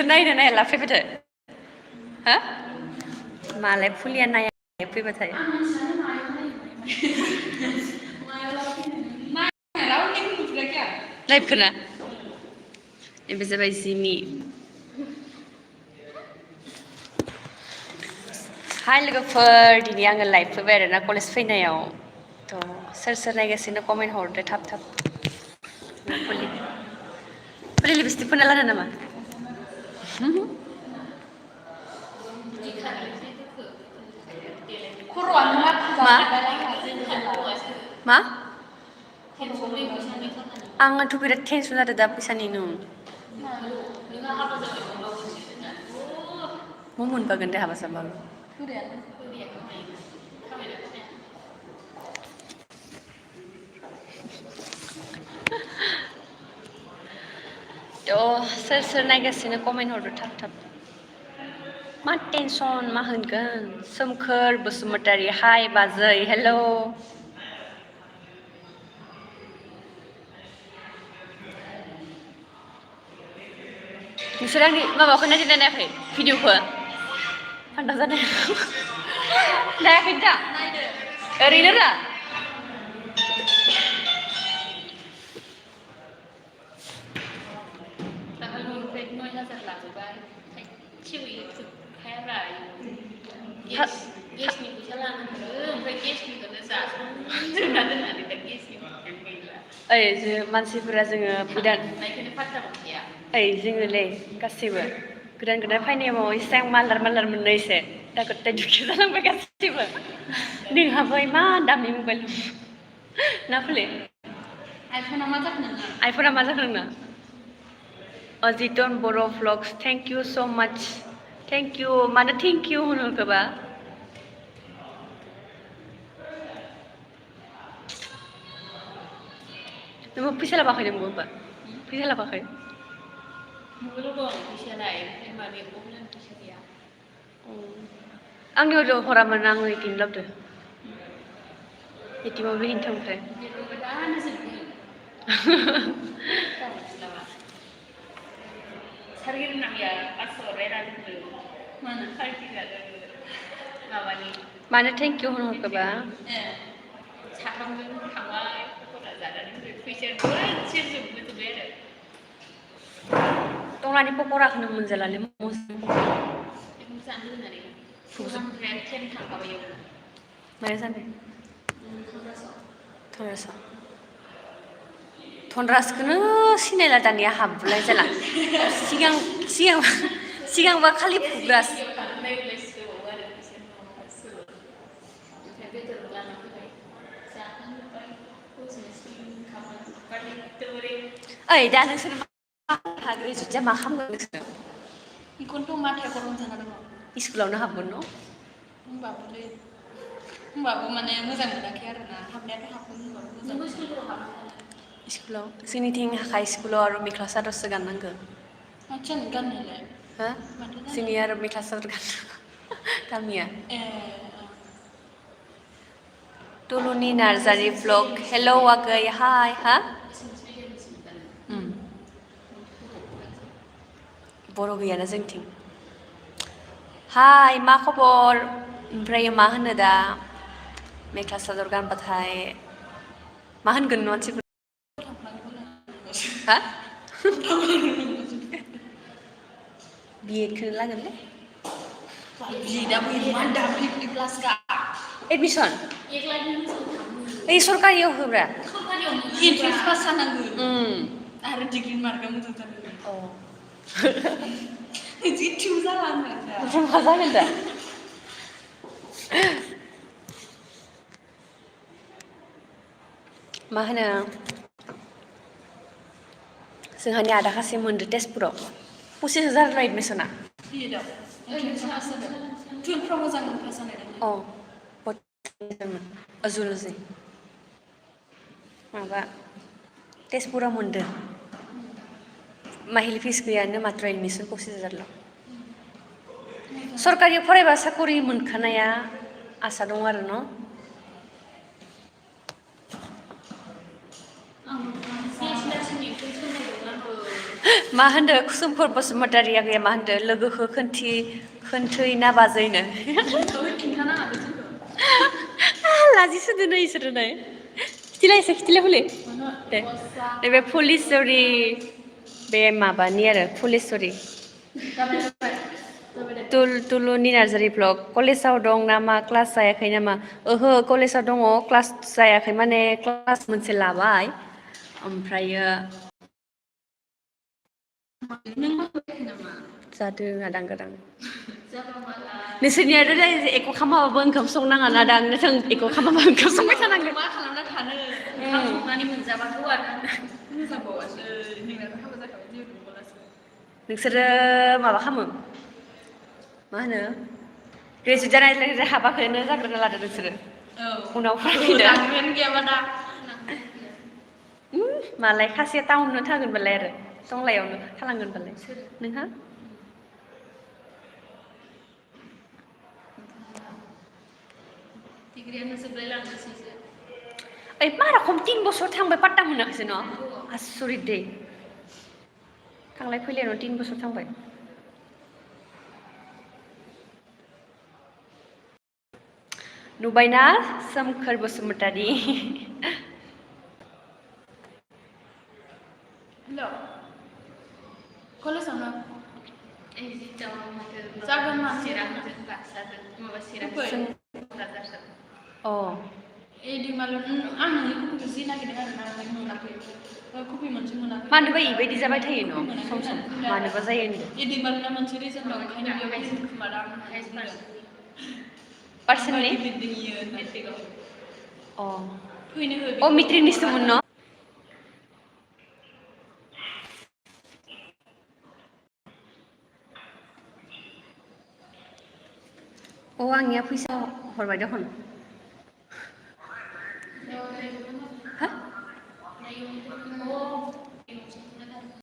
नायनो नायला फैबाय थायो हा मालाय फुलिया नाया फैबाय थायो लाइभखौना बे जाबाय जिमि हाय लोगोफोर दिनै आङो लाइभ फैबाय आरोना कलेज फैनायाव सोर सोर नायगासिनो कमेन्ट हरदो थाब थाब फुलि लिपस्टिक फोनना लादो नामा मा आंथ' बिराद टेनसन जादों दा फैसानि मा मोनबागोन दे हाबा जाबाबो सोर सोर नायगासिनो कमेन्ट हरदो थाब थाब मा टेनसन मा होनगोन सोमखोर बसुमतारी हाय बाजै हेल' नोंसोर आंनि माबाखौ नायदोंना नायाखै भिडिअखौ फान्दा जानाय नायाखै दा ओरैनो दा गेसनि फैसा लानांगौ ओमफ्राय गेसनिखौनो जासनजोबना दोननानै दा गेसनि फैसायानो गैला ओइ मानसिफोरा जोङो गोदान ओइ जोङोलै गासैबो गोदान गोदान फैनायाव एसे मालार मालार मोननो एसे दा गथाय दुखिया जालांबाय गासैबो नोंहाबो इमान दामि मबाइल ना फुलि आइफना मा जाखो नोंना अजितन बर' भ्लग्स थेंक इउ स' माच थेंक इउ मानो थेंक इउ होनो गोबा नोंबो फैसा लाबाखै नोंबो होमबा फैसा लाबाखै मबाइलाव दं फैसायालाय ओमफ्राय माबायाव अनलाइन फैसा गैया आंनियाव हरामोन आङो एटिएम लाबोदो एटिएमाव बेहिनो थांबाय मानो थेंक इउ होनो हरखोबा साथामजों थांबाय पकरा जानानै फैसाया सेरजोबबोजोब्बाय आरो टंलानि पकराखौनो मोनजालालै बेखौनो जानो होननानै थांखाबाय माया जानो धनराजखौनो सिनायला दानिया हाबलाय जाला सिगांबा खालि फुग्रास ओइ दा नोंसोर हाग्रा जुदिया मा खालामगोन नोंसोर बेखौनोथ' माथाया गरम जाना दङ स्कुलावनो हाबगोन न' होमबाबो माने मोजां मोनाखै आरोना हाबनायाथ' हाबगोन होनबाबो स्कुलाव जोंनिथिं हाइ स्कुलाव आरो मेख्ला सादरसो गाननांगौ आदसा गाननायलाय हो जोंनि आरो मेख्ला सादर गाननांगौ गामिया टुलुनि नार्जारि ब्लग हेल' आगै हाय हा बर' गैयाना जोंथिं हाय मा खबर ओमफ्राय मा होनो दा मेख्ला सादर गानबाथाय मा होनगोन मानसिफोर हा बिएडखौनो लागोनलै एडमिसन ओइ सरकारियाव होब्रा एन्ट्रेन्स पास जानांगोन आरो डिग्री मार्कआ मोजां जानांगोन जि थिउ जाला मा जागोन दा मा होनो जोंहानि आदा खासे मोनदो तेजपुराव 25,000 एडमिसना टुवेल्भफ्राव मोजां पास जानाय जुलजि माबा तेजपुराव मोनदों माहिलि फिस गैयानो मात्र एडमिसन 25,000ल' सरकारियाव फरायबा साकरि मोनखानाया आसा दं आरो न' मा होनदो सोमखोर बसुमतारिया गैया मा होनदो लोगोखौ खोन्थै ना बाजैनो लाजिसोदो नै इसोरो नै खिथिलाय फुलि दे नैबे फुलिसरि बे माबानि आरो फुलिसरि तुलुनि नार्जारि ब्लग कलेजाव दं नामा क्लास जायाखै नामा ओहो कलेजाव दङ क्लास जायाखै माने क्लास मोनसे लाबाय ओमफ्रायो जादों आदां गादां नोंसोरनिया एख' खालामाबाबो ओंखाम संनाङा ना दां नों एख' खालामाबा ओंखाम संबाय थानांगौ मा खालामना थानो ओंखाम संनानै मोनजाबाथ' आरो मोजांबावासो नोंनाथ' हाबा जाखाबाय जेबो नंबावलासो नोंसोरो माबा खालामो मा होनो ग्रेजुवेट जानाय हाबाखौनो जाग्रोना लादो नोंसोरो उनाव फरायनो गैयाबा दा मालाय खासेया टाउनावनो थागोनबालाय आरो टंलायावनो थालांगोनबालाय नोंहा डिग्रियानो जोबलाय लांनोसैसो ओइ बारा खम 3 बोसोर थांबाय पाट्टा मोनाखैसै न' आसरित दे थांलाय फैलायावनो 3 बोसोर थांबाय नुबायना सोमखोर बसुमतारी हेल' कलेजावनो जागोन मा चिरां माबा चिरां अ एदिमाल आं नोंनि कपिखौ जि नागिरदों आरोना ओमफ्राय मोनाखै कपि मोनसे मोनाखै मानोबा इबायदि जाबाय थायो न' सम सम मानोबा जायो होनदों एदिमालना मोनसे रिजन दं ओंखायनो बेयाव खोमादां पार्सनेलि अ मेट्रिकनिसोमोन न' अ आंनिया फैसा हरबाय दखन